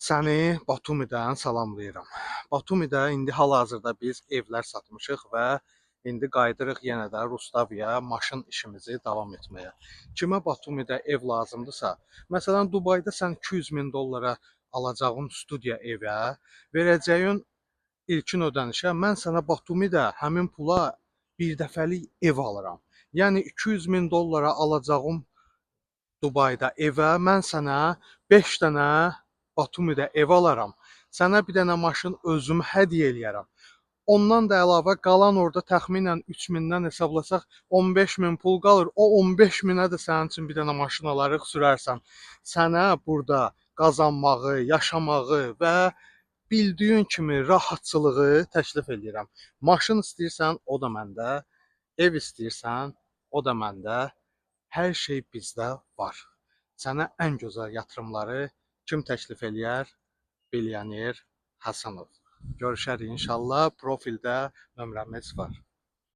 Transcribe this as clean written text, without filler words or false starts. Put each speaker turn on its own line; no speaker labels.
Səni Batumidən salamlayıram. Batumidə indi hal-hazırda biz evlər satmışıq və indi qayıdırıq yenə də Rustaviya maşın işimizi davam etməyə. Kimə Batumidə ev lazımdırsa, məsələn Dubayda sən 200 min dollara alacağın studiya evə, verəcəyin ilkin ödənişə mən sənə Batumidə həmin pula bir dəfəlik ev alıram. Yəni 200 min dollara alacağım Dubayda evə mən sənə 5 dənə Batumidə ev alaram. Sənə bir dənə maşın özüm hədiyyə eləyərəm. Ondan da əlavə qalan orada təxminən 3000-dən hesablasaq 15 min pul qalır. O 15 minə də sənin üçün bir dənə maşın alarıq, sürərsən. Sənə burada qazanmağı, yaşamağı və bildiyin kimi rahatçılığı təklif eləyirəm. Maşın istəyirsən, o da məndə. Ev istəyirsən, o da məndə. Hər şey bizdə var. Sənə ən gözəl yatırımları kim təklif eləyər? Bilyoner Həsənov. Görüşərik inşallah. Profildə nömrəmiz var.